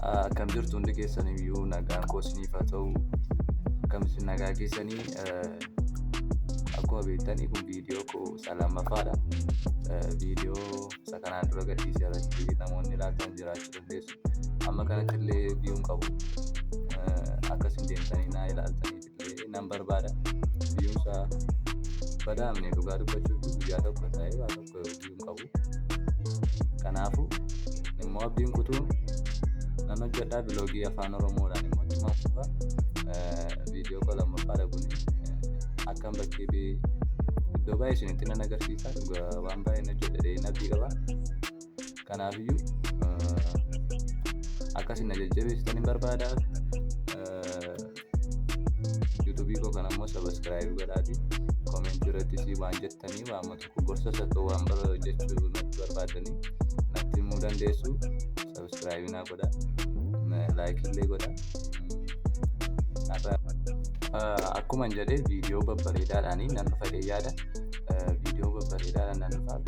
Akkam jirtu hundi keessaniyyuu, nagaan koo isiniif haa ta'u. Akkam isin, nagaa keessanii? Akkuma beektanii kun viidiyoo koo isa lammaffaadha. Viidiyoo isa kanaan dura gadhiisee irratti namoonni ilaaltan jiraachuu dandeessu. Amma kanatti illee view hin qabu. Akkasin deemtanii naa ilaaltaniif illee nan barbaada. Viewn isaa badaamne, dhugaa dubbachuuf guyyaa tokko ta'ee waa tokko view hin qabu. Kanaafuu immoo abdiin kutuun nan hojjedha. Vlogii Afaan Oromoodhaan immoo ittuma fufa. Viidiyoo koo lammaffaadha kuni. Akkan bakkee bee iddoo baay'ee isinitti nan agarsiisa. Dhugaa waan baay'een hojjedha jedheen abdii qaba. Kanaafiyyuu akka isin na jajjabeessitan hin barbaada. YouTubeii koo kana immoo subscribe godhaati. Commentii irrattis waan jettanii, waan tokko, gorsa isa ta'u, waan bara hojjechuu natti barbaadanii natti himuu dandeessu. Subscribe naa godha. Like illee godha. Akkuma jedhee viidiyoo babbareedaadhaan nan dhufa jedhee yaada. Viidiyoo babbareedaadhaan nan dhufa.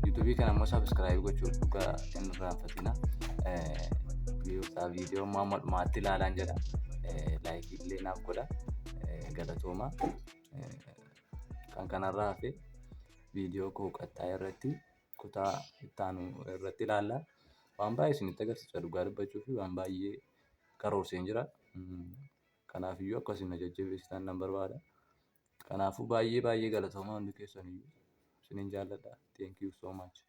YouTubeii kana immoo subscribe gochuu dhugaa hin irraanfatina. Viidiyoo immoo amma dhumaatti ilaalaan jedha. Likeii illee naaf godha. Galatooma. Kan kanarraa hafe viidiyoo koo qaxxaa irratti, kutaa itti aanu irratti ilaalla. Waan baay'ee isinitti agarsiisa, dhugaa dubbachuu fi waan baay'ee karoorseen jira. Kanaafiyyuu akka isin na jajjabeessitan nan barbaada. Kanaafuu baay'ee baay'ee galatoomaa hundi keessaniyyuu. Isinin jaalladha. Thank you so much.